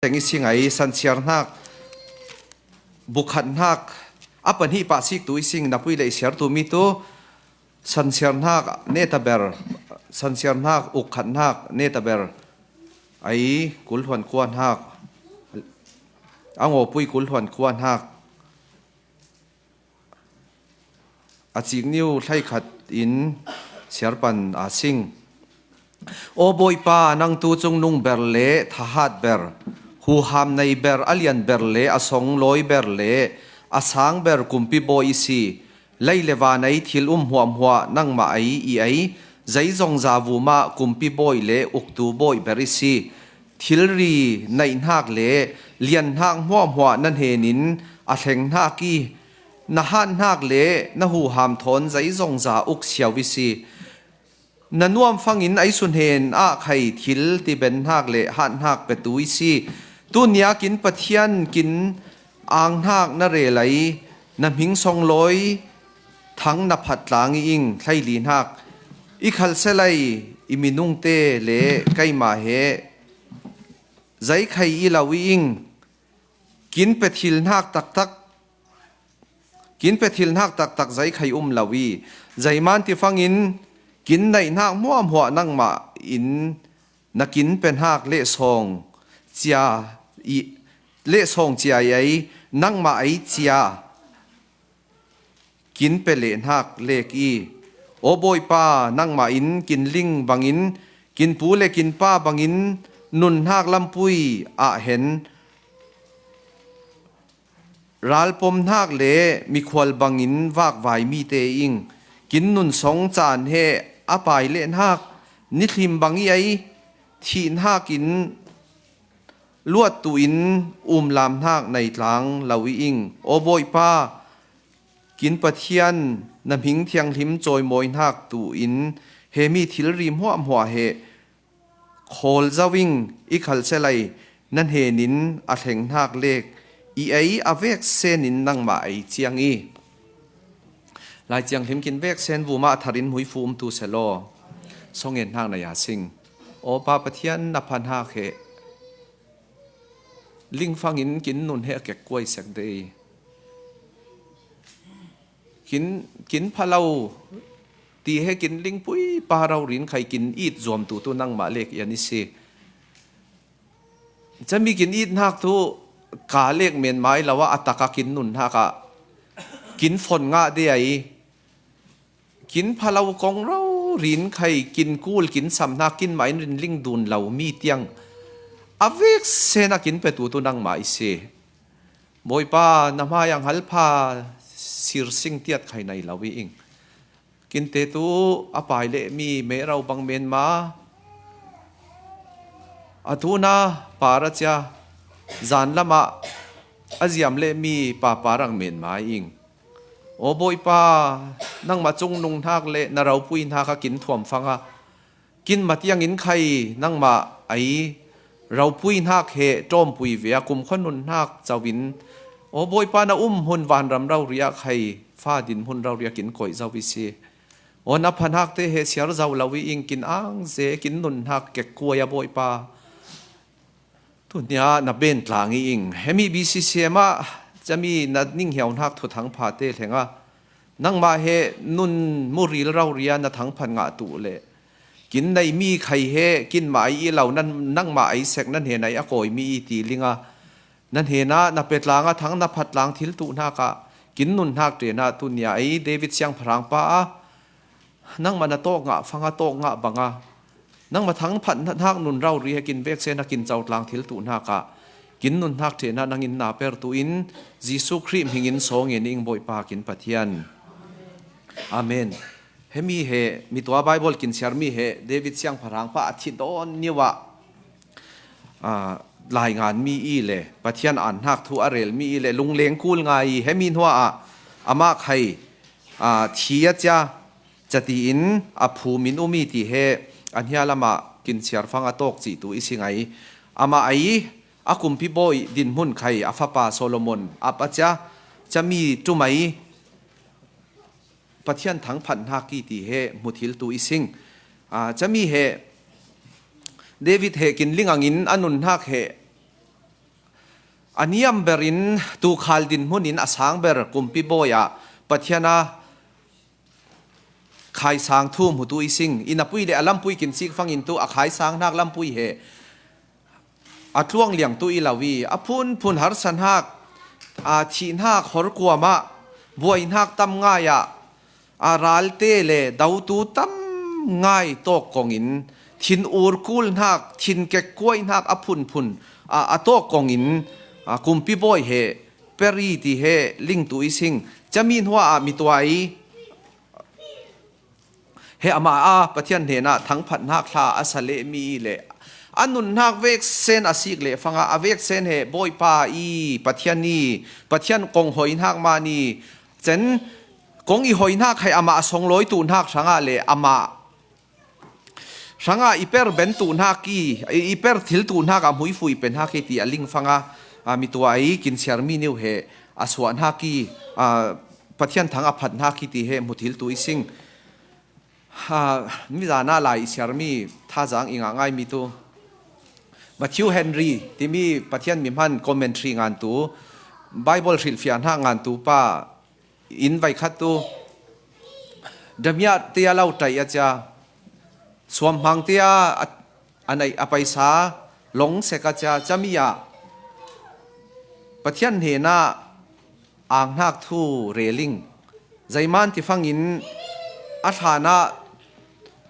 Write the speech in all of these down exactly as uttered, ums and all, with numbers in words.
teng i sing ai, Sansiarhnak bu khathnak a pahnih pah sik tu i sing, napui le i siar tu mi tu, Sansiarhnak neta ber, Sansiarhnak uk khathnak neta ber ai, kul hluan kua hnak, a ngawpui kul hluan kua hnak, a cik niu hleikhat in siarpan a sing. Aw Bawipa, nang tu cungnung ber le thahat ber, huham nei ber, a lian ber le a songlawi ber le a sang ber kumpi bawi i si. Lei le van ai thil um hmuahhmuah nangmah ai i ai, zeizongza vumah kumpi bawi le uktu bawi ber i si. Thilri neihnak le lianhnak hmuahhmuah na hnenin a thlenghnak i, na hathnak le na huham thawn zeizongza uk siau i si. Na nuamfangin ai suhnen ah khai thil tibenhnak le hathnak petu i si. Tunia kin Pathian kin anghnak na rel ai, na hming songlawi thang na phat tlang i ing, hleili hnak i khalselai, i minungte le keimah he zeikhai i lo i ing. Kin pethilhnak taktak, kin pethilhnak taktak zeikhai um lo i, zeiman tifangin kin neihnak hmuahhmuah nangmah in na kin pehnak lehsawng cia i, lehsawng cia i ai, nangmah ai cia kin pe lehnak lek i. Aw Bawipa, nangmah in kin ling bangin, kin pu le kin pa bangin nunhnak lampui ah hen ralpomhnak le mikhual bangin vakvai mite ing. Kin nunsong caan he a pai lehnak nithlim bang i ai, thihnak in luattu in umlamhnak nei tlang lo i ing. Aw Bawipa, kin Pathian, na hming thianghlim cawimawihnak tu in hemi thilri hmuahhmuah he khawl zo ing, i khalselai na hnenin a thlenghnak lek i ei, a veksenin nangmah ei ciang i. Lai Thianghlim kin veksen vumah tharin hmuifu umtu selaw, songenhnak na ya sing. Aw Pa Pathian, na phanhak he lingfangin kin nun he a kekkuai sek de i. Kin, kin pha lo ti he kin lingpui pa raurin khai kin it zuamtu tu nangmah lek i an i si. Cami kin itnak tu ka lek menmai lo ah a taka kin nunhnak ah kin fon ngah de ai. Kin pha lo kong raurin khai kin kul kin samhnak kin mah in rinling dun lo mi tiang a veksen a kin petu tu nangmah i si. Bawipa, na hmai ang halpha sirsing tiat khai nai lo i ing. Kinte tu a pai le mi meh ro bang menma, a tuna par a cia, zan lamah a ziam le mi pa parang menma i ing. Aw Bawipa, nangmah cungnunghnak le na ropuihnak a kin thuamfang a, kin matiangin khai nangmah ei ropuihnak he ṭawmpui ve a kumkhua nunhnak co in, aw Bawipa, na um hmun vanram rori ah khai fa dinhmun rori a kin koih zo i si. Aw na phanhakte he siar zo lo i ing, kin angze kin nunhnak kekkuai a Bawipa. Tunia na ben tlang i ing. Hemi B C C M ah cami na ninghiauhnak thuthang phate hlenga, nangmah he nun muril rauria na thangphat ngah tu le kin nei mi khai he kin mah ei i lo, nan, nangmah ei sek na hnen ei a kawi mi i ti linga, na hnenah na pe tlanga thang na phat tlang thil tuhnak ah kin nunhnak ṭenah tunia ei David siangpahrang pa a, nangmah na tawk ngah fanga tawk ngah banga, nangmah thangphat hnak nun rori he kin veksen a kin co tlang thil tuhnak ah kin nunhnak ṭhenah nangin na per tu in Jesuh Khrih hmingin sawngen ing Bawipa kin Pathian. Amen. Hemi he, mi tua Bible kin siar mi he David siangpahrang pa a thi dawn niuh ah, aa, laingan mi i le Pathian anhnak thu a rel mi i le lungleng kul ngai i, hemi hnuah ah amah khai, aa, thi a cia, cati in a phum in um i ti he a hnia lamah kin siar fang a tawk cih tu i si ngai. Amah ei a kumpi bawi dinhmun khai a fapa Solomon ap a cia, cami ṭum ei Pathian thangphat hnak i ti he hmu thil tu i sing. Aa, cami he David he kin ling angin a nunhnak he a niam berin tuukhal dinhmunin a sang ber kumpi bawi ah Pathian a khaisang thu hmu tu i sing. I napui le a lampui kin sik fangin tu a khaisang hnak lampui he a tluang liang tu i lo i, a phunphun harsa hnak, a thih hnak horkuam ah, buai hnak tam ngai ah, a ralte le dotu tam ngai tawk kongin, thin ur kul hnak, thin kekkuai hnak a phunphun a, a tawk kongin, a kumpi bawi he peri ti he ling tu i sing. Cami hnuah a mituai he amah a Pathian hnenah thangphat hnak hla a sa leh mi i le a nun hnak veksen a sik leh fangah a veksen he Bawipa i Pathian i Pathian kong hoi hnak man i cen kong i hoi hnak hai amah a songlawi tu hnak hrangah le amah hrangah i per ben tu hnak i, i per thil tu hnak a hmuifu i pe hnak i ti a ling fanga, a mituai kin siar mi niu he a suah hnak i, a Pathian thang a phat hnak i ti he hmu thil tu i sing. Ha, mi zana lai i siar mi thazang i ngah ngai mi tu Matthew Henry timi Pathian mi hman commentary ngan tu, Bible hrilhfiah hnak ngan tu pa in vai khat tu damiah te a lo tai a cia, suamhmang te a, a, a neih a paisa long sek a cia, cami ah Pathian hnenah ang hnak thu reling. Zeiman ti fangin a hlanah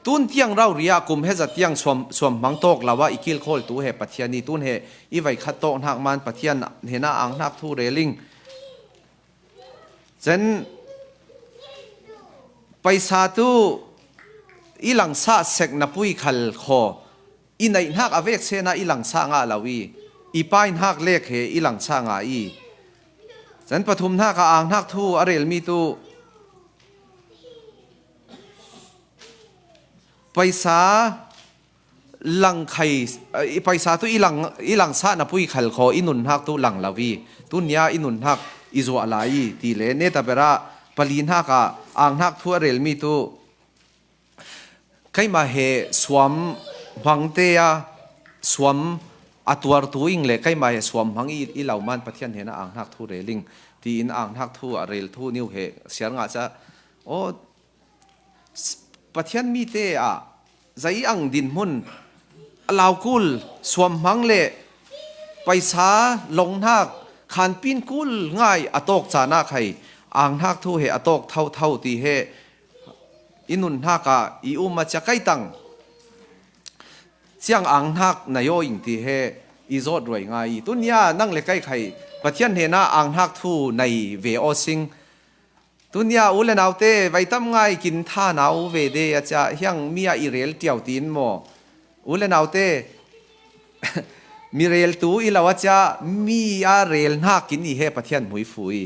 tun tiang rauria kum heza tiang suam, suamhmang tawk lo ah i kilkhawl tu he Pathian i tun he i vai khat tawk hnak man Pathian hnenah ang hnak thu reling. Cen paisa tu i langsah sek napui khal khaw i neih hnak a veksen ah i langsah ngah lo i, i pai hnak lek he i langsah ngah i. Cen pathum hnak a ang hnak thu a rel mi tu paisa langkhai, i paisa tu i lang, i langsah napui khal khaw i nun hnak tu lang lo i, tunia i nun hnak i zuah lai i ti le neta berah pali hnak a ang hnak thu a rel mi tu keimah he suam hmang te a suam a tuar tu ing le keimah he suam hmang i, i lo man Pathian hnenah ang hnak thu reling tiin ang hnak thu a rel thu niu he siar ngah cia. Aw, Pathian mi te ah zei ang dinhmun a lau kul suam hmang le paisa long hnak khanpin kul ngai a tawk caan ah khai ang hnak thu he a tawk thotho ti he i nun hnak ah i um a cia kai tang ciang ang hnak na yaw ing ti he i zawt ruai ngai i tunia nang le kai khai Pathian hnenah ang hnak thu nei ve aw sing. Tunia u le naute vai tam ngai kin tha nau ve de a cia hiang mi a i rel tiau tiin maw? U le naute mi rel tu i lo a cia mi a rel hnak kin i he Pathian hmuifu i.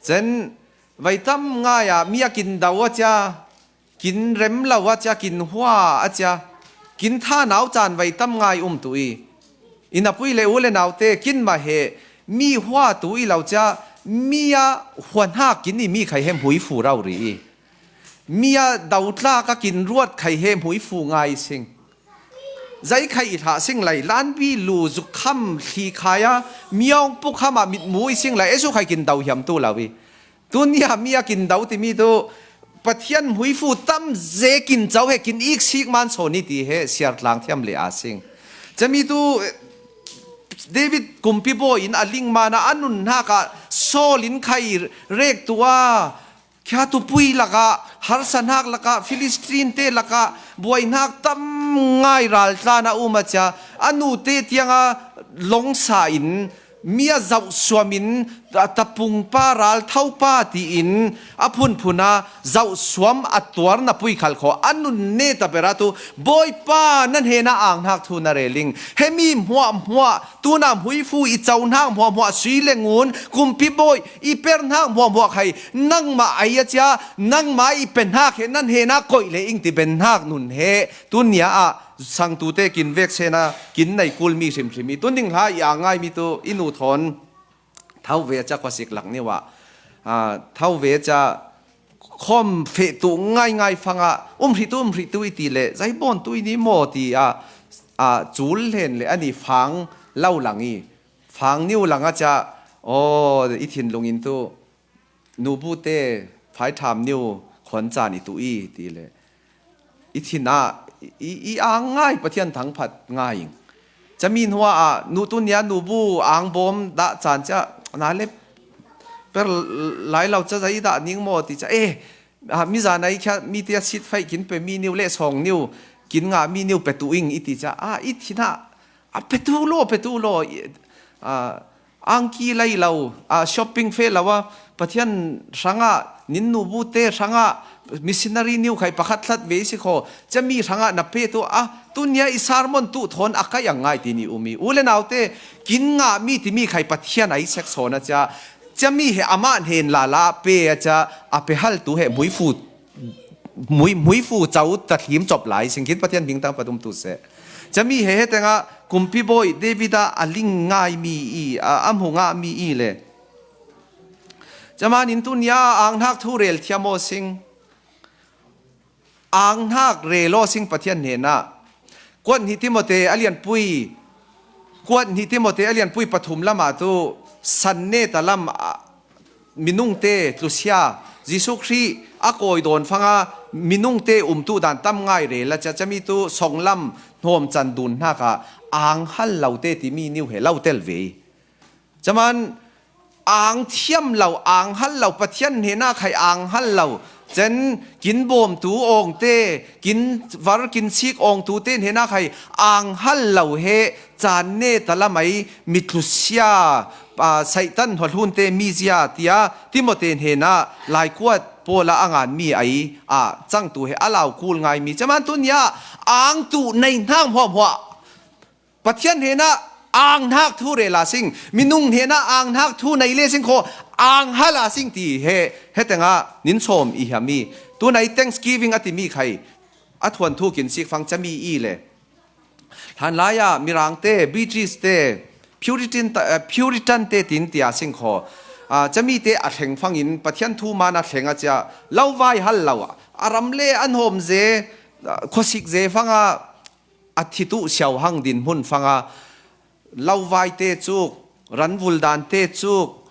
Cen vai tam ngai ah mi a kin do a cia kin rem lo a cia kin hua a cia kin tha nau caan vai tam ngai um tu i. I napui le u le naute kin mah he mi hua tu i lo cia mi a hua hnak kin i mi khai he hmuifu rauhri i. Mi a dotlak a kin ruat khai he hmuifu ngai sing. Zai khai i hlah sing lai lanbi lu zukham hli khai a miawng pukham ah mitmu i sing lai esu khai kin do hiam tu lo i. Tunia mi a kin do timi tu Pathian hmuifu tam zekin co he kin iksik man sawn i ti he siar tlang thiam le a sing. Cami tu David kumpi bawi in a ling man a a nun hnak ah Saul in khai rek tu a khia tupui lakah harsa hnak lakah Philistine te lakah buai hnak tam ngai ral tlan a um a cia a nu te tiang a long sa in mi a zauh suam in tapung pa ral tho pa tiin a phunphun a zauh suam a tuar na pui khal khaw a nun ne ta bera tu Bawipa na hnena ang hnak thu na reling he mi hmuah hmuah tuna hmuifu i co hnak hmuah hmuah sui le ngun kumpi bawi i per hnak hmuah hmuah khai nangmah ai a cia nangmah i pe hnak he na hnena koih le ing ti ben hnak nun he tunia ah sangtute kin vek sena kin nei kul mi hrimhrim i tun ding hla i a ngai mi tu i nu thawn tho ve a cia khuasik lak niu ah, aa, tho ve a cia khawm feh tu ngai ngai fang ah um hri tu um hri tu i ti le zai bawn tu i ni maw ti ah, aa, cul hlen le ani fang lo lang i phang niu langa cia, aw, i thinlung in tu, nubute phai tham niu khuan caan i tu i ti le, i thin ah i, i ang ngai, Pathian thangphat ngai ing. Cami hnuah ah nu tunia nubu ang bawm dah caan cia, na le per lai lo ca zai dah ning maw ti cia, eh, ah, mizan ai khia mi tia sit fai kin pe mi niu le sawng niu kin ngah mi niu pe tu ing i ti cia, ah, i thin ah, a pe tu law, pe tu law, i, ah, angki lai lo, ah, shopping fe lo a, Pathian hrangah, nin nubute hrangah, missionary niu khai pakhat thlat ve si khaw, cami hrangah na pe tu, ah, tunia i sermon tu thawn a kai ang ngai ti ni umi. U le naute, kin ngah mi timi khai Pathian ai sek sawn a cia, cami he amah hnen lala pe a cia, a pe hal tu he muifu, mui, muifu cau ta thlim cop lai, singkin Pathian bingtang patum tu se. Cami he he tengah kumpi bawi David a a ling ngai mi i, a, a hmu ngah mi i le. Camanin tunia ang hnak thu rel thiam aw sing. Ang hnak rel aw sing Pathian hnenah. Kuat hnih Timote a lianpui, kuat hnih Timote a lianpui pathum lamah tu san neta lam, ah, minungte tlusia, Jesuh Khrih a kawi dawn fanga minungte umtu dan tam ngai rel a cia, cami tu songlam hnawm can dun hnakah ang hal lote timi niu he lo tel ve. Caman ang thiam lo, ang hal lo, Pathian hnenah khai ang hal lo, cen kin bawmtu awngte, kin var kin sik awngtute hnenah khai ang hal lo he, caan neta lamai mitlusia, ah, Satan hawhlunte mizia tia Timote hnenah Laikuat Paula a ngan mi ai, ah, cangtu he a lau kul ngai mi. Caman tunia ang tu nei hnang hmuahhmuah Pathian hnenah ang hnak thu rel a sing, minung hnenah ang hnak thu nei le sing khaw, ang hal a sing ti he, he tengah nin sawm i hiam i. Tunai Thanksgiving a timi khai, a thuanthu kin sik fang cami i le. Hlanlai ah Mirangte, British te, Puritan ta, eh, Puritan te tin tia sing khaw. Ah, cami te a thleng fangin Pathian thu man a thleng a cia, lo vai hal lo a, a ram le an hawm ze, ah, khuasik ze fanga, a thi tu siau hang din hmun fanga, lo vai te cuk, ran vul dan te cuk,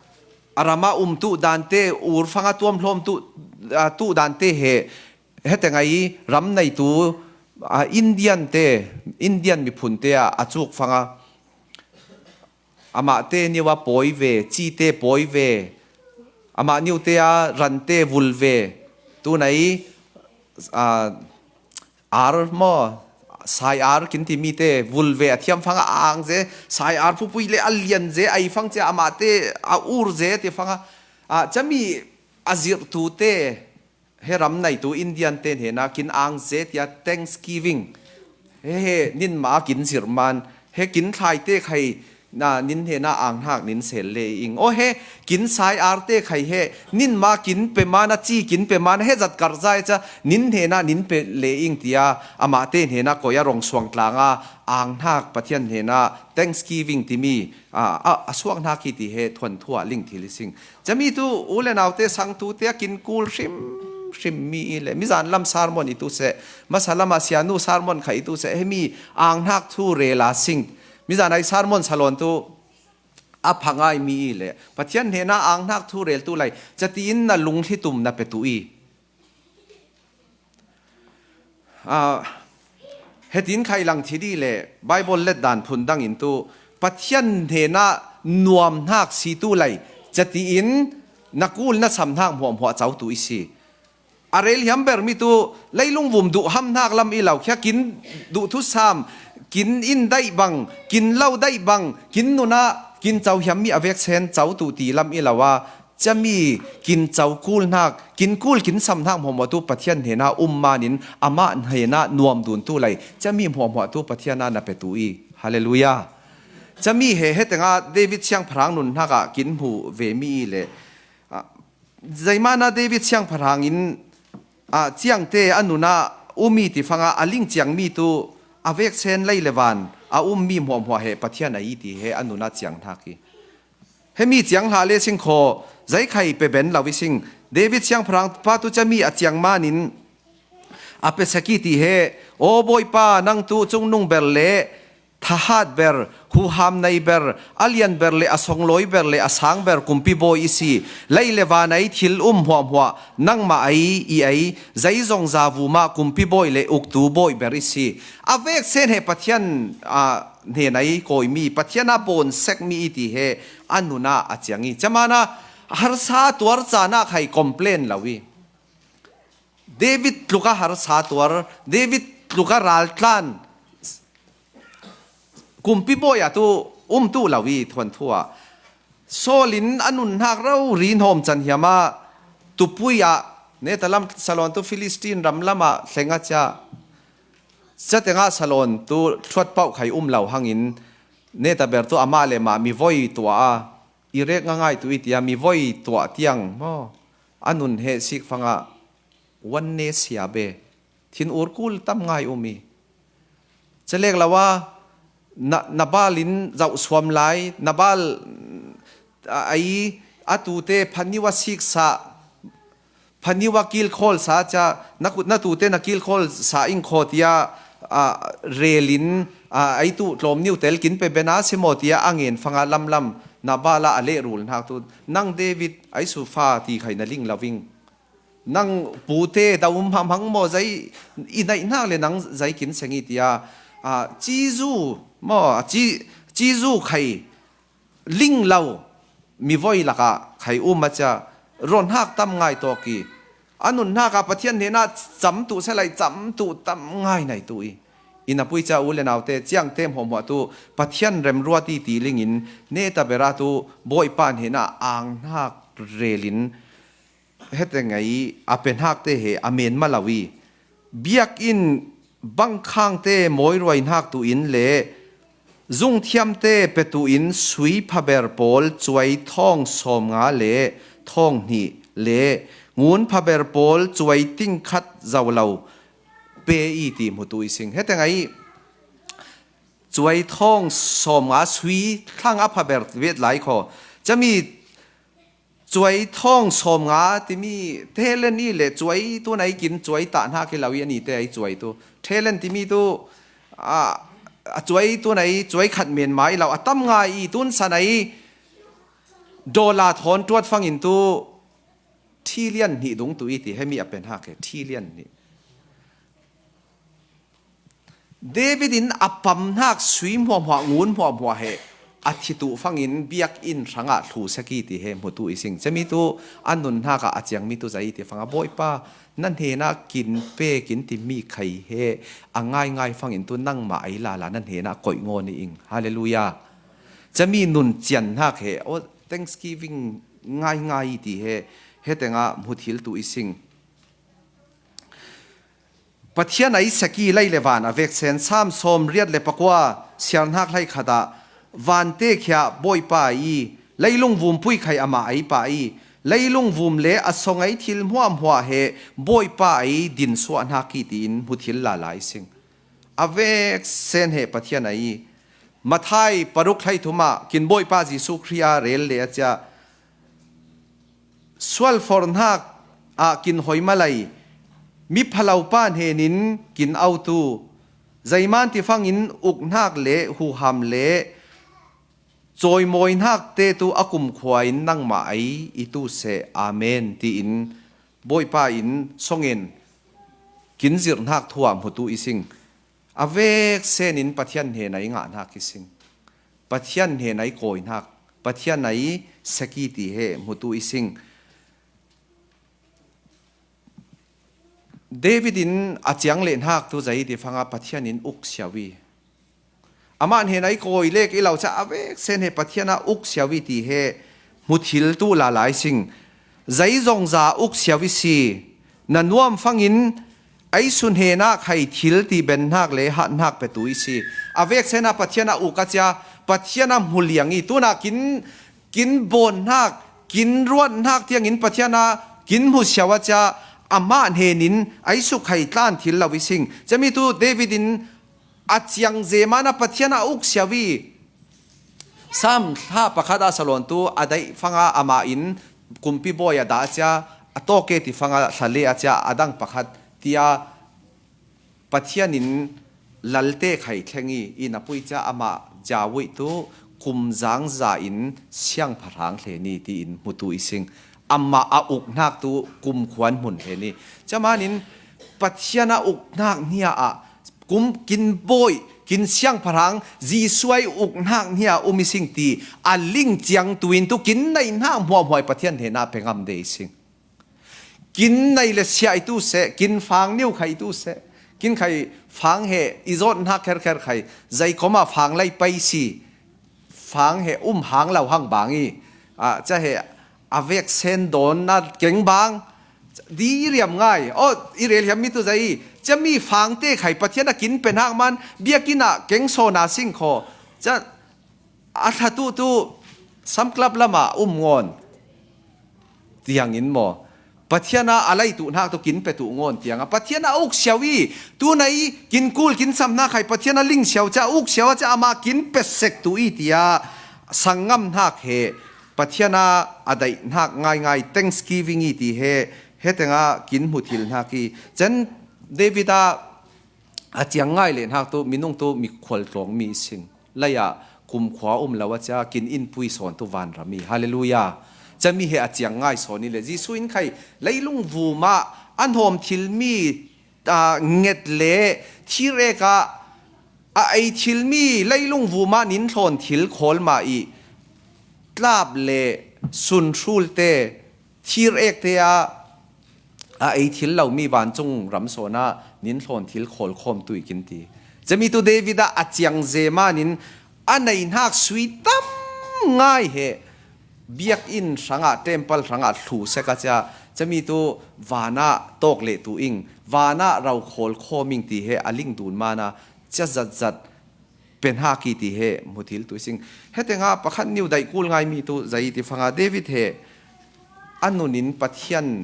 a rama um tu dan te, ur fanga tuam hlawm tu, ah, tu dan te he, he tengah i ram nei tu, ah, Indian te, Indian miphun te a, a cuk fanga, amah te niu a pawi ve, ci te pawi ve, amah niu te a ran te vul ve, tunai, ah, ar maw, sai ar kin timi te vul ve a thiam fanga ang ze, sai ar pupui le a lian ze, ai fang cia amah te a ur ze ti fanga, ah, cami a zirhtu te, he ram neitu Indian te hnenah kin ang ze tia Thanksgiving. He, he, nin ma kin zirh man, he kin thlai te khai, na, nin hnenah ang hnak nin sel le ing. Aw he, kin sai ar te khai he, nin ma kin pe man a ci, kin pe man a he zat kar zai ca, nin hnenah nin pe le ing tia, amah te hnenah koi a rong suang tlanga, ang hnak Pathian hnenah Thanksgiving timi, a, a, a suak hnak hi ti he thuanthu ah ling thil i sing. Cami tu, u le naute sangtu te a kin kul hrim, hrim mi i le, mizan lam sermon i tu seh, masa lama sianu sermon kha i tu seh, he mi ang hnak thu rel a sing. Mizan ai sermon salon tu, a pha ngai mi i le, Pathian hnenah ang hnak thu rel tu lai, cati in na lunghlitum na pe tu i. Ah, hetin khai lang thi di le, Bible let dan phun dang in tu, Pathian hnenah nuam hnak si tu lai, cati in na kul na sam hnak hmuahhmuah cau tu i si. A rel hiam ber mi tu, leilung vum duh ham hnak lam i lo, khia kin duh thu sam, kin in daih bang, kin lo daih bang, kin nunah, kin cau hiam mi a vek sen cau tu ti lam i lo a, cami kin cau kul hnak, kin kul kin sam hnak hmuahhmuah tu Pathian hnenah um manin amah hnenah nuam dun tu lai, cami hmuahhmuah tu Pathian ah na pe tu i. Halleluiah. Cami he, he tengah David siangpahrang nun hnakah kin hmuh ve mi i le, ah, zeimana David siangpahrang in, ah, ciangte a nunah um i ti fangah a ling ciang mi tu a vek sen lei le van a um mi hmuahhmuah he Pathian a i ti he a nunah ciang hnak i. Hemi ciang hlah le sing khaw, zeikhai pe ben lo i sing. David siangpahrang pa tu cami a ciang manin a pe sek i ti he, aw Bawipa, nang tu cungnung ber le Thahat ber, huham nei ber, a lian ber le a songlawi ber le a sang ber kumpi bawi i si. Lei le van ei thil um hmuahhmuah nangmah ei i ei, zei zongza vumah kumpi bawi le uktu bawi ber i si. A veksen he Pathian, a, hnenah i kawimi, Pathian a bawn sekmi i ti he a nunah a ciang i. Camana harsa tuar cana khai complain lo i. David tluka harsa tuar, David tluka raltlan kumpi bawi ah tu um tu lo i thuanthu ah. Saul in a nunhak rori hnawm can hiamah tupui ah neta lam Salon tu Philistine ram lamah thleng a cia. Cia tengah Salon tu thuat pauh khai um lo hangin neta ber tu amah le mah mi voi tuah a i rek ngangai tu i tia mi voi tuah tiang maw a nun he sik fangah wan ne sia be. Thin ur kul tam ngai um i. Ca lek lo a, Na-, Nabal in zauh suam lai, Nabal, a, ei, a tute phaniu a siksa, phaniu a kilkhawl sa cia, na ku-, na tute na kilkhawl sa ing khaw tia, a, rel in, a, ei tu tlawm niu tel kin pe bena si maw tia a ngen fanga lamlam, Nabal a a lehrul hnak tu, nang David, ei su fa ti khai na ling lo ving. Nang pute dau um hamhang maw zei i naih hnak le nang zei kin seng i tia, a, cizu maw, a, ci-, cizu khai ling lo mi voi lakah khai um a cia ron hak tam ngai tawk i. A nun hnak ah Pathian hnenah cam tuh se lai cam tuh tam ngai nai tu i. I na pui cia u le naute ciang tem hawhmuah tu Pathian remruat i ti lingin neta bera tu Bawipa hnenah ang hnak relin hete ngei a pe hnak te he a men ma lo i, biakinn bangkhang te mawi ruai hnak tu in le zungthiam te pe tu in sui phaber pawl cuai thawng sawm nga le thawng hnih le ngun phaber pawl cuai ting khat zo lo pe i ti hmu tu i sing. Hete ngei cuai thawng sawm nga sui thlang a phaber vet lai khaw. Cami cuai thawng sawm nga timi thelen i le cuai tu nai kin cuai tah hna khi lo i ani te ai cuai tu. Thelen timi tu, a, a cuai tu nai cuai khat men mai lo a tam ngai i tun san ai dollar thawn tuat fangin tu trillion hnih dung tu i ti hemi a pen hak he trillion hnih. David in a pam hnak sui hmuahhmuah, ngun hmuahhmuah he a thi tuh fangin biakinn hrangah thlu sek i ti he hmu tu i sing. Cemi tu a nun hnak ah a ciangmi tu zei i ti fangah Bawipa na hnenah kin pe kin timi khai he a ngaingai fangin tu nangmah ei lala na hnenah koih ngawn i ing. Halleluiah. Cemi nun cian hnak he, oh, thanksgiving ngaingai i ti he, he tengah hmu thil tu i sing. Pathian a i sek i lei le van a veksen Sam sawm riat le pakua siar hnak hlei khat ah vante khia Bawipa i leilung vum pui khai amah ei pa i leilung vum le a song ei thil hmuahhmuah he Bawipa ei din suah hnak i tiin hmu thil lala i sing. A veksen he Pathian a i Mathai paruk hlei thum ah kin Bawipa Jesuh Khrih a rel le a cia sual forhnak ah kin hoi malai, mi phalopa hnenin kin autu, zeiman tifangin ukhnak le huham le cawimawi hnak te tu a kumkhua in nangmah ei i tu seh. Amen, tiin Bawipa in songen kin zirh hnak thu ah hmutu i sing. A veksen in Pathian hnenah i ngah hnak i sing. Pathian hnenah i kawi hnak, Pathian a i seki ti he hmutu i sing. David in a ciang leh hnak tu zei ti fanga Pathian in uk siau i. Amah hnenah i kawi lek i lo ca a veksen he Pathian a uk siau i ti he hmu thil tu lala i sing. Zei zongza uk siau i si. Na nuam fangin ei su hnenah khai thil ti ben hnak le hat hnak petu i si. A veksen a Pathian a uk a cia, Pathian a hmu liang i tunah kin, kin bawn hnak, kin ruat hnak tiangin Pathian a kin hmu siau a cia, amah hnenin ei su khai tlan thil lo i sing. Cemi tu David in a ciang zeman a Pathian a uk siau i. Sam hla pakhat a salon tu a daih fanga amah in kumpi bawi a dah a cia, a tawke ti fanga thla le a cia, a dang pakhat tia Pathian in lalte khai thleng i, i na pui cia amah Jawih tu kum zangza in siangpahrang hle ni tiin hmutu i sing. Amah a ukhnak tu kumkhuan hmun hle ni. Camanin Pathian a ukhnak hnia ah kum kin bawi, kin siangpahrang, Jesuh a i ukhnak hnia um i sing ti a ling ciang tuin tu kin neihnak hmuahhmuah i Pathian hnenah pe ngam de i sing. Kin nei le siah i tu seh, kin fang niu khai i tu seh, kin khai fang he i zawt hnak kherkher khai, zei koma fang lei pei si, fang he um hang lo hang bang i, ah, ca he a vek sen dawn na keng bang, di riam ngai. Oh, i rel hiam mi tu zei, ca mi fangte khai Pathian a kin pe hnak man, biakinn ah keng sawn a sing kho. Ca a thla tu tu samklap lamah um ngawn tiangin maw? Pathian a a lei tu hnak tu kin pe tu ngawn tiang a Pathian a uk siau i, tu na i kin kul kin sam hnak khai Pathian a ling siau ca uk siau a ca amah kin pe sek tu i tia sanggam hnak he Pathian a a daih hnak ngaingai thanksgiving i ti he he tengah kin hmu thil hnak i cen David a a ciang ngai le hnak tu minung tu mikhual tlawng mi sing. Lei ah kumkhua um lo a cia kin in pui sawn tu vanram i. Halleluiah. Ca mi he a ciang ngai sawn i le Jesuh in khai leilung vum ah a hnawm thil mi, ah, nget le thir ek ah a ei thil mi leilung vum ah nin thlawn thil khawl mah i tlap le sun hrulte thir ekte ah a ei thil lo mi vancung ram sawn ah nin thlawn thil khawl khawm tu i kin ti. Cami tu David ah a ciang ze manin a nei hnak sui tam ngai he biakinn hrangah temple hrangah thlu sek a cia cami tu vanah tawk leh tu ing vanah ro khawl khawm ing ti he a ling dun mana cia zatzat pe hnak i ti he hmu thil tu i sing. He tengah pakhat niu daih kul ngai mi tu zei ti fanga David he a nun in Pathian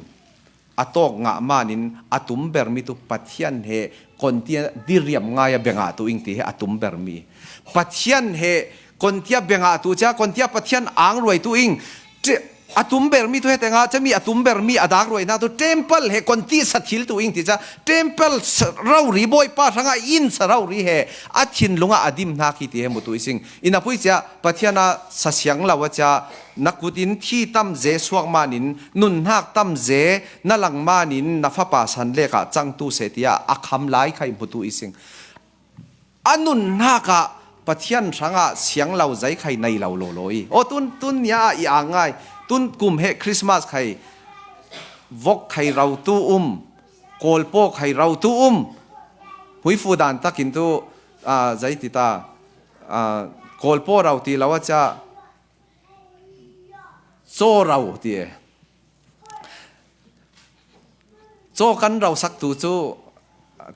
a tawk ngah manin a tum ber mi tu Pathian he kontia diriam ngai a bengah tu ing ti he a tum ber mi. Pathian he kontia bengah tu cia kontia Pathian ang ruai tu ing. Ti- a tum ber mi tu he tengah cami a tum ber mi a dak ruai hna tu temple he konti sa thil tu ing ti cia temple sa rori bawipa hrangah in sa rori he a thinlung ah a dim hnak i ti he hmu tu i sing. I na pui cia Pathian a sa siang lo a cia na kut in thi tam ze suak manin nun hnak tam ze na lang manin na fapa san lek ah cang tu seh tiah a kham lai khai hmu tu i sing. A nun hnak ah Pathian hrangah siang lo zei khai nei lo lawlaw i. Aw, tun, tun nia ah i ang ngai. Tun kum he Christmas khai vok khai ro tu um, kawlpaw khai ro tu um. Huifu dan takin tu, ah, zei ti ta, ah, kawlpaw ro ti lo a cia caw ro ti e. Caw kan ro sak tu cu,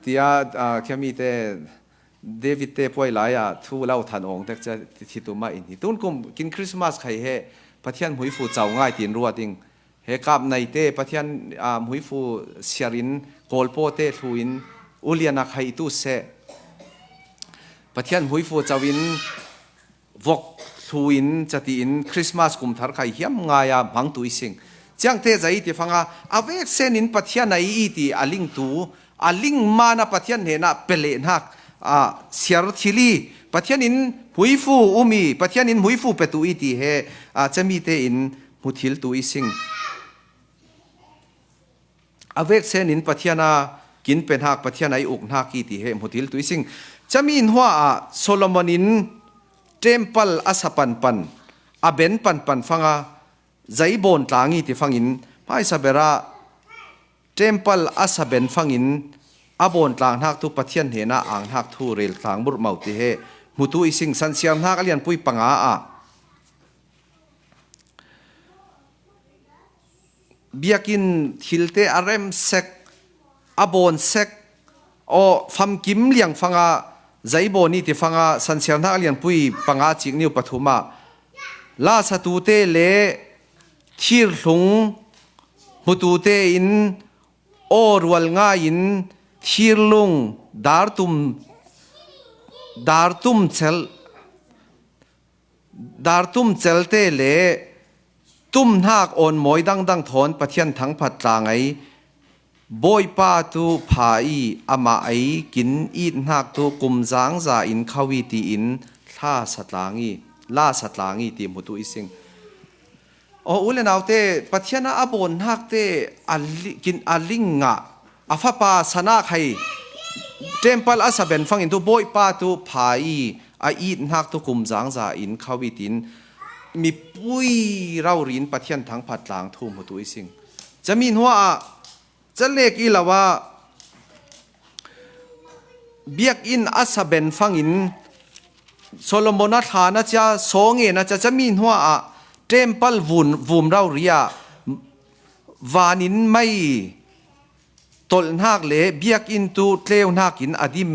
tia, ah, khiami te, David te puai lai ah thu lo than awng tek cia thi tu mah in hi. Tun kum kin Christmas khai he Pathian hmuifu cau ngai tin ruat ing. He kap nei te Pathian, ah, hmuifu siar in kawlpaw te thlu in ulian a khai tu seh. Pathian hmuifu cau in vok thlu in cati in Christmas kum thar khai hiam ngai a hmang tu i sing. Ciangte zei ti fanga a vek sen in Pathian a i ti a ling tu a ling mana Pathian hnenah pe leh hnak a siar thil i Pathian in hmuifu um i Pathian in hmuifu pe tu i ti he a cami te in hmu thil tu i sing. A vek sen in Pathian a kin pe hnak Pathian a i uk hnak i ti he hmu thil tu i sing. Cami hnuah ah Solomon in temple a sa panpan a ben panpan fanga zei bawn tlang i ti fangin hmaisa berah temple a sa ben fangin a bawn tlang hnak tu Pathian hnenah ang hnak thu rel tlang murhmo ti he hmu tu i sing. Sansiar hnak a lianpui panga ah biakinn thilte a rem sek, a bawn sek, aw famkim liang fanga zei bawn i ti fanga Sansiar hnak a lianpui panga cik niu pathum ah la satute le thirhlung hmutute in aw rual ngai in thirlung dartum, dartum cel, dartum celte le tum hnak awn mawi dangdang thawn Pathian thangphat tla ngei Bawipa tu pha i, amah ei kin it hnak tu kum zangza in kho i tiin hla satlang i, la satlang i ti hmutu i sing. Aw, u le naute, Pathian a a bawn hnak te a li-, kin a ling ngah, a fapa sana khai temple a saben fangin tu Bawipa tu pha i, a it hnak tu kum zangza in kho i tiin mipui rori in Pathian thangphat tlang thu hmutu i sing. Cami hnuah calek i lo ah biakinn a saben fangin Solomon a thlan a cia, sawng ngen a cia, cami hnuah temple vun, vum rori ah vanin mei tolhnak le biakinn tu tleuhnak in a dim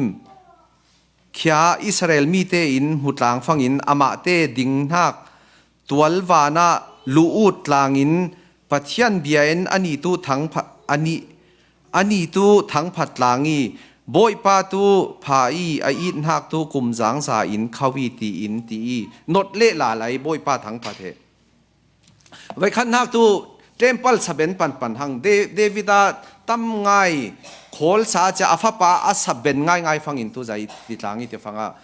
khia Israel mite in hmutlang fangin amahte dinghnak tual vanah lu-ut tlangin Pathian bia in a ni tu thangpha-, a ni, a ni tu thangphat tlang i, Bawipa tu pha i, a it hnak tu kum zangza in kho i tiin ti i, not le la lai Bawipa thangphat he. Vai khat hnak tu temple saben panpan hang De-, David a tam ngai khawl sa cia a fapa a saben ngaingai fangin tu zai ti tlang i ti fangah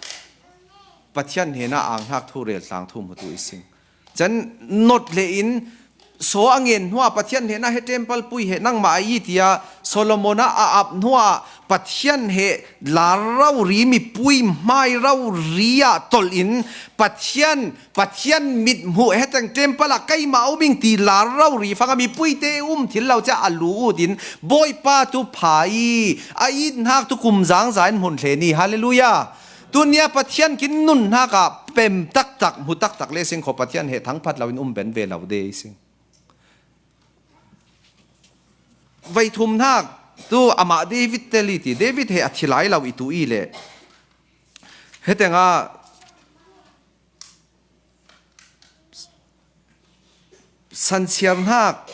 Pathian hnenah ang hnak thu rel tlang thu hmutu i sing. Can not le in saw a ngen hnuah Pathian hnenah he temple pui he nangmah a i tia Solomon a a ap hnuah Pathian he lar rori mipui hmai rori ah tolh in Pathian, Pathian mit hmuh heteng temple ah keimah um ing ti lar rori fangah mipui te um thil lo cia a lu-ut in Bawipa tu pha i, a it hnak tu kum zangza in hmun hle ni. Halleluiah. Tunia Pathian kin nun hnak ah pem taktak, hmu taktak le sing kho Pathian he thangphat lo in um ben ve lo de i sing. Vai thum hnak tu amah David tel i ti, David he a thi lai lo i tu i le. Heteng ah Sansiar hnak,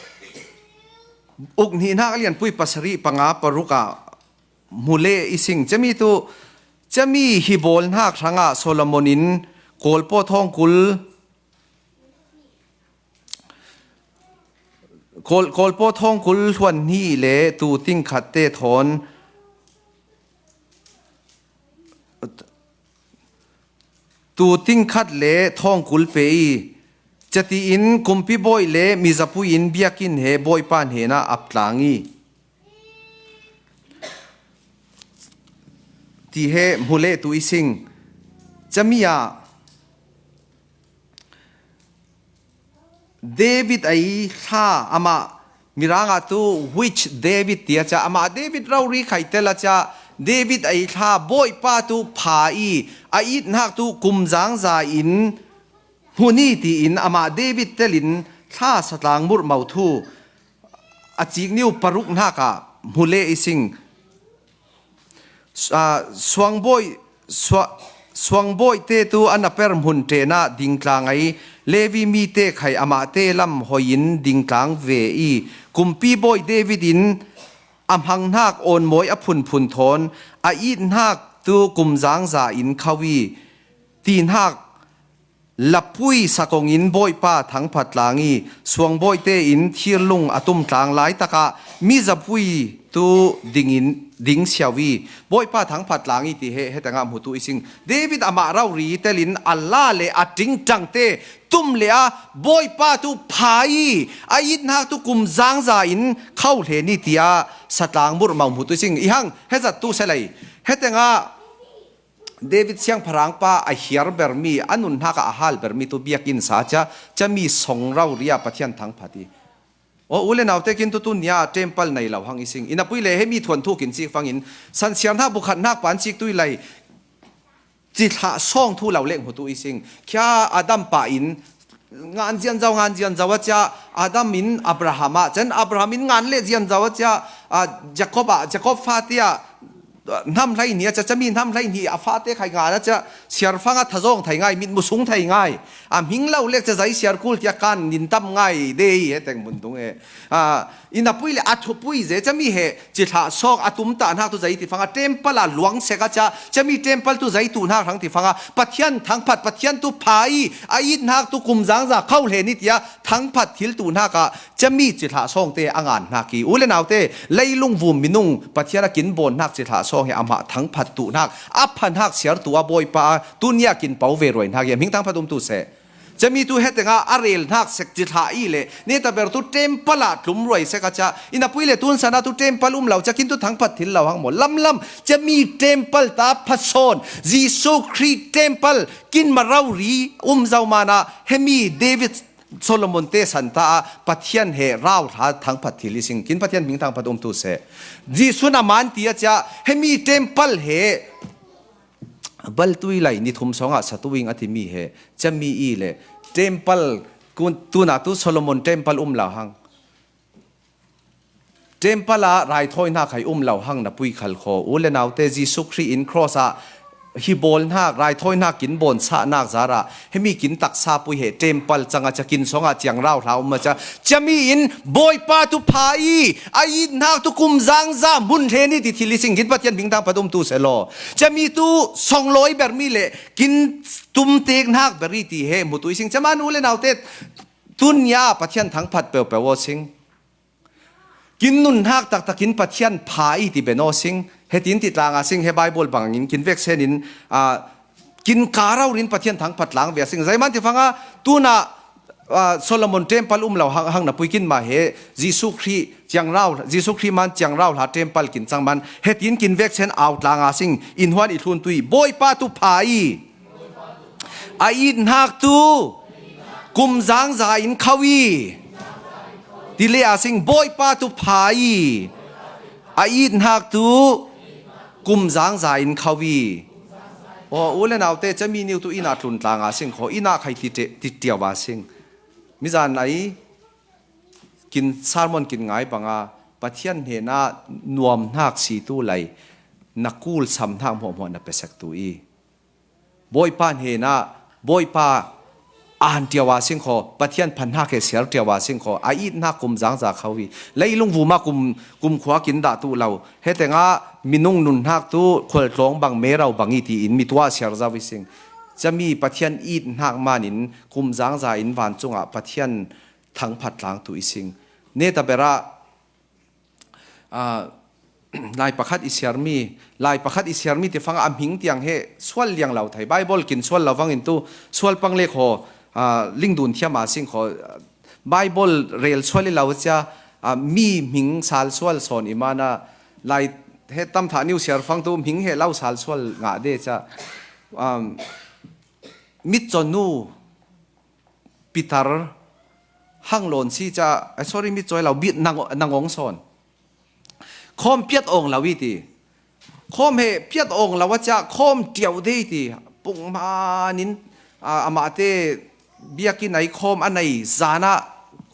uk hnih hnak a lianpui pasarih panga paruk ah hmu le i sing. Cami tu, cami hi bawl hnak hrangah Solomon in Kawlpaw thawngkul, Kawl-, Kawlpaw thawngkul hluan hnih le tu tingkhat te thawn, tu tingkhat le thawngkul pe i, cati in kumpi bawi le mizapui in biakinn he Bawipa hnenah ap tlang i, ti he hmu le tu i sing. Cami ah David ei hla amah Mirang ah tu which David tia cia amah David rori khai tel a cia David ei hla Bawipa tu pha i a it hnak tu kum zangza in hmu ni tiin amah David telin hla satlang murhmo thu a cikniu paruk hnak ah hmu le i sing. Su-, aa, suangbawi, sua-, suangbawi te tu a naper hmun ṭenah dingtlang ei, Levi mi te khai amahte lam hoi in dingtlang ve i, kumpi bawi David in a hmang hnak awnmawi a phunphun thawn a it hnak tu kum zangza in kho i, ti hnak lapui sakong in Bawipa thangphat tlang i, suangbawi te in thirlung a tum tlang laitakah mizapui tu dingin ding siau i, Bawipa thangphat tlang i ti he, hetengah hmutu i sing. David amah rori telin a la le a ṭingṭang te tum le a Bawipa tu pha i, a it hnak tu kum zangza in kho hle ni tiah satlang murhmo hmutu i sing. I hang, hezat tu selei. Hetengah David siangpahrang pa a hiar bermi, a nun hnakah a hal bermi tu biakinn sa cia, cia mi song rori ah Pathian thangphat i. Aw, u le naute kin tutu nia temple nei lo hang i sing. I napui le he mi thuanthu kin cik fangin, sansiar hnak bukhat hnak pan cik tui lai, cithlah sawng thu lo lek hmutu i sing. Khia Adam pa in, ngan zianzo, ngan zianzo a cia, Adam in Abraham ah, cen Abraham in ngan le zianzo a cia, a, Jacob ah, Jacob fate ah, Hnam hlei ni a cia, cia mi hnam hlei ni a fate khai ngan a cia, siar fang a thazawng thei ngai, mitmu sung thei ngai. A hming lo lek cia zai siar kul tia kan nin tam ngai de hi, he teng mun dung e. A, i na pui le a thupui ze, cia mi he ci thlah sawk a tum ta hnak tu zai ti fang a, temple a luang sek a cia, cia mi temple tu zai tu hnak hrang ti fang a, Pathian thangphat, Pathian tu pha i, a it hnak tu kum zangza kho hle ni tia, thangphat thil tu hnak a, cia mi ci thlah sawng te a ngan hnak i. U le nau te, leilung vum minung Pathian a kin bawn hnak ci thlah sawng he amah thangphat tu hnak, a pha hnak siar tu a Bawipa a, tu nia kin pau ve ruai hnak i, a hming thangphat um tu seh. Cia mi tu he teng a, a rel hnak sek ci thlah i le, ne ta ber tu temple a tlum ruai sek a cia, i na pui le tun san a tu temple um lo cia, kin tu thangphat thil lo hang maw. Lamlam, cia mi temple ta pha sawn, Jesu Khrih temple, kin ma rau ri um zo man a, he mi David Solomon te san ta a Pathian he rau hla thangphat thil i sing, kin Pathian hming thangphat um tu seh. Jesu na man ti a cia, he mi temple he bal tui lai ni thum sawng a sa tu ing a ti mi he, cia mi i le, temple, kun, tu na tu Solomon temple um lo hang. Temple a raithawi hnak hai um lo hang na pui khal kho. U le nau te, Jesu Khrih in cross a hi bawl hnak, raithawi hnak kin bawn sah hnak zar a, he mi kin taksa pui he temple cang a cia, kin sawng a ciang rau hla um a cia, cia mi in Bawipa tu pha i, a it hnak tu kum zangza hmun hle ni ti thil i sing, kin Pathian hming thangphat um tu seh law. Cia mi tu sawng lawi ber mi le kin tum tek hnak ber i ti he hmu tu i sing. Cia man u le nau te, tun nia Pathian thangphat peuhpeuh aw sing. Kin nun hnak taktak in Pathian pha i ti ben aw sing. He tin ti tlang a sing, he Bible bangin kin vek sen in, a, kin ka rau rin Pathian thangphat tlang ve a sing. Zai man ti fang a, tu na, a, Solomon temple um lo hang, hang na pui kin ma he, Jesu Khrih ciang rau, Jesu Khrih man ciang rau hla temple kin cang man, he tin kin vek sen au tlang a sing, in huan i thlun tu i, Bawipa tu pha i, a it hnak tu kum zangza in kho i, ti le a sing, Bawipa tu pha i, a it hnak tu kum zangza in kho i. Aw, u le nau te, cia mi niu tu inn a tlun tlang a sing kho, inn a khai ti te-, ti tiau a sing. Mizan ai, kin sermon kin ngai bang a, Pathian hnen a nuam hnak si tu lai, na kul sam hnak hmuahhmuah na pe sek tu i. Bawipa hnen a, Bawipa an tiau a sing kho, Pathian phan hnak he siar tiau a sing kho, a it hnak kum zangza kho i. Leilung vum a kum, kum khua kin dah tu lo. He teng a minung nun hnak tu khualtlawng bang, merau bang i ti in mi tuah siar zau i sing. Cia mi Pathian it hnak man in kum zangza in vancung ah Pathian thangphat tlang tu i sing. Ne ta ber a, a, lai pakhat i siar mi, lai pakhat i siar mi ti fang a hming tiang he sual liang lo thei. Bible kin sual lo vang in tu sual pang le kho, a, ling dun thiam a sing kho, Bible rel sual i lo cia, a, mi hming sal sual sawn i man a, lai he tam thah niu siar fang tu hming he lo sal sual ngah de cia. Um, mitcaw nu Peter hang lawn si cia, eh, sorry, mitcaw lo, bit nang, nangawng sawn. Khawm piat awng lo i ti. Khawm he piat awng lo a cia, khawm tiau de i ti. Pung man in, a, amah te biakinn ai khawm a nei zan ah,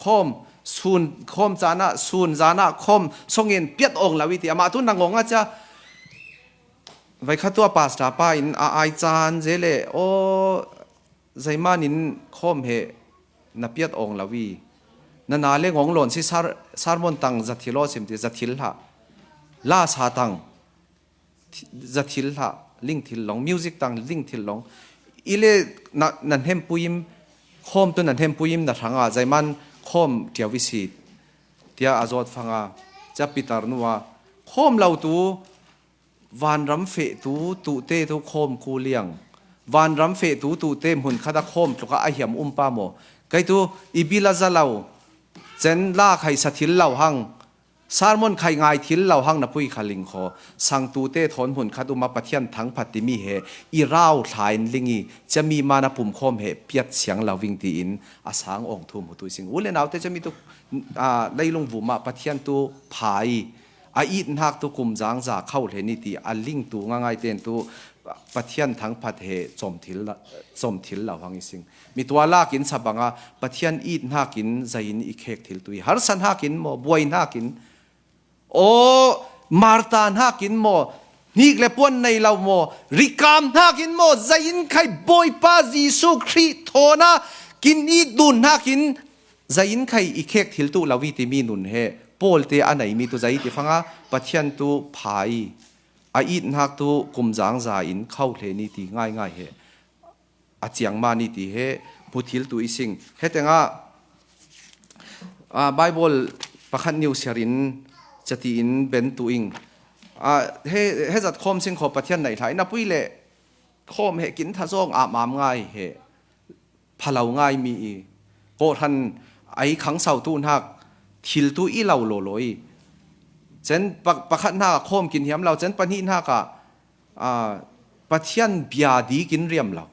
khawm sun, khawm caan ah, sun zan ah, khawm songin piat awng lo i ti. Amah tu nangawng a cia, vai khat tu a pastor pa in a ai caan ze le, aw, zeiman in khawm he na piat awng lo i, na na le ngawng lawn si sar-, sermon tang za thil aw sim ti, za thil hlah. La sa tang, thi-, za thil hlah, ling thil long, music tang ling thil long. I le na, na hnem puim, khawm tu na hnem puim na hrang a, zeiman khawm tiau i si, tia a zawt fang a, cia Peter nu a, khawm lo tu, vanram feh tu, tu te tu khawm ku liang. Vanram feh tu, tu te hmun khat a khawm tluk a, a hiam um pa maw? Kei tu, i bil a za lo, cen la khai sa thil lo hang, sermon khai ngai thil lo hang na pui kha ling kho. Sang tu te thawn hmun khat um a Pathian thangphat ti mi he, i rau thla in ling i, cia mi man a pum khawm he piat siang lo ving ti in a sang awng thu hmu tu i sing. U le nau te, cia mi tu, a, leilung vum ah Pathian tu pha i, a it hnak tu kum zangza kho hle ni ti a ling tu ngangai ten tu Pathian thangphat he cawm thil la, cawm thil lo hang i sing. Mi tua lak in sa bang a Pathian it hnak in zei in i khek thil tu i, harsa hnak in maw, buai hnak in, aw, marta hnak in maw, Hnik le puan nei lo maw? Rikam hnakin maw? Zain khai Bawipa Jesu Khrih thawna kin it dun hnakin zain khai i khek thil tuh lo i timi nun he Paul te a nei mi tu zai ti fanga Pathian tu pha i a it hnak tu kumzang za in kho hle ni ti ngaingai he a ciang mah ni ti he hmu thil tu i sing. He tengah, ah, Bible pakhat niu siarin cati in ben tu ing. Ah, he, he zat khawm sing khaw Pathian nei hla in a pui le khawm he kin tha zawng am am ngai he pha lo ngai mi i kawhhran ai khang sau tu hnak thil tu i lo law law i. Cen pa-, pakhat hnak ah khawm kin hiam lo, cen pahnih hnak ah, ah, Pathian bia di kin riam lo.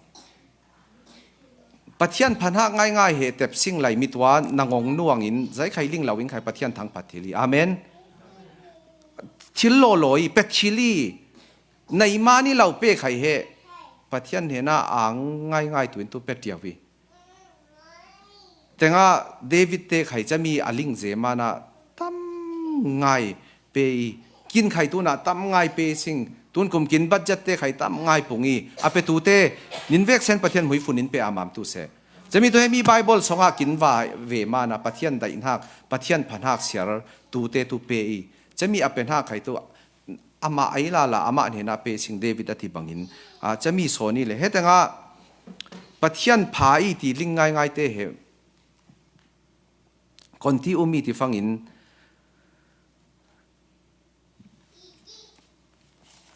Pathian pha hnak ngaingai he tep sing lai mi tua na ngong nuang in zai khai ling lo in khai Pathian thangphat thil i. Amen. Thil law law i, pek thil i, nei mah ni lo pe khai he Pathian hena ang ngaingai tu in tu pe tiau i. Tengah David te khai cami a ling ze mana tam ngai pe i, kin khai tuna tam ngai pe sing, tun kum kin budget te khai tam ngai pung i, a pe tu te nin vek sen Pathian hmui fun in pe a mam tu se. Cami tu he mi Bible song ah kin va ve mana Pathian daih hnak, Pathian pha hnak siar tu te tu pe i, cami a pe hnak khai tu amah ai lala, amah hnena pe sing David a ti bangin, ah, cami sawn i le. He tengah Pathian pha i ti ling ngaingai te he kon ti um i ti fangin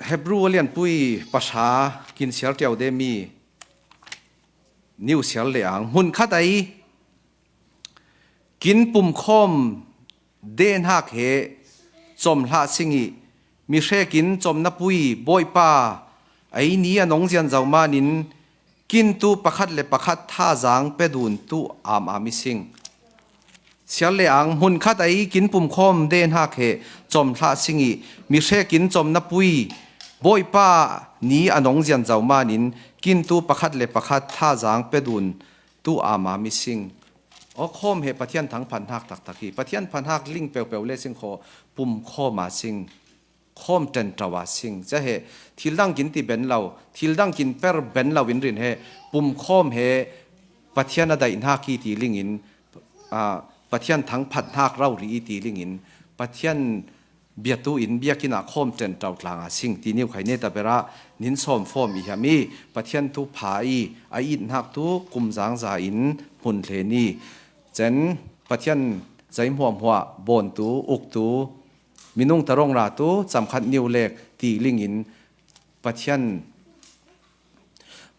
Hebru a lianpui pahra kin siar tiau de mi niu siar le ang hmun khat ai kin pumkhawm de hnak he com hlah sing i, mi hrekin com na pui Bawipa ei ni a nong zian zo manin kintu pakhat le pakhat thazang pe dun tu am am i sing. Siar le ang hmun khat ai kin pumkhawm de hnak he com hlah sing i, mi hrekin com na pui Bawipa ni a nong zian zo manin kintu pakhat le pakhat thazang pe dun tu am am i sing. Aw khawm he Pathian thangphat hnak taktak hi. Pathian pha hnak ling peuhpeuh le sing khaw pumkhawm a sing. Khawm ṭenṭo a sing. Ca he thil dang kin ti ben lo, thil dang kin per ben lo in rin he pumkhawm he Pathian a daih hnak i ti lingin, ah, Pathian thangphat hnak rori i ti lingin Pathian biatu in biakinn ah khawm ṭenṭo tlang a sing ti niu khai neta berah nin sawm fawm i hiam i Pathian tu pha i a it hnak tu kumzang za in hmun hle ni. Cen Pathian zei hmuahhmuah bawn tu, uk tu, minung tarong ra tu, camkhat niu lek ti lingin Pathian,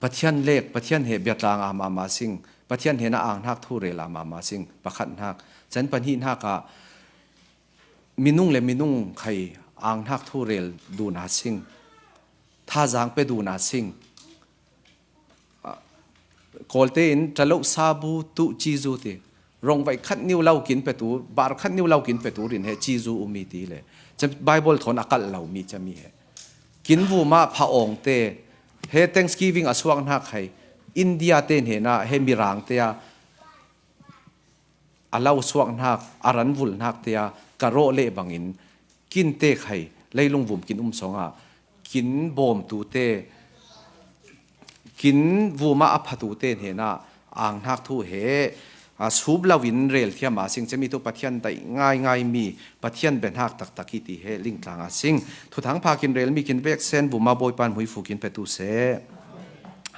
Pathian lek, Pathian he biatlang a mama sing, Pathian he na ang hnak thu rel a mama sing, pakhat hnak. Cen pahnih hnak ah minung le minung khai ang hnak thu rel dun a sing, thazang pe dun a sing. Ah, Kawlte in, "Talo sabu tu cizu," ti. Rongvaih khat niu lo kin petu, bar khat niu lo kin petu rin he cizu umi ti le. Cem Bible thawn a kalh lo mi cemi he. Kin vuma pha awng te, he Thanksgiving a suak hnak hai, India te hnena, he Mirang te a, a lo suak hnak, a ran vul hnak te a, ka rawh leh bangin, kin te khai, leilung vum kin um sawngah, kin bawmtu te, kin vuma a phatu te hnena, ang hnak thu he, a sup lo in rel thiam a sing, cemi tu Pathian daih ngaingai mi, Pathian be hnak taktak i ti he, lingtlang a sing. Thuthang pha kin rel mi kin vek sen, vuma Bawipan hmuifu kin petu seh.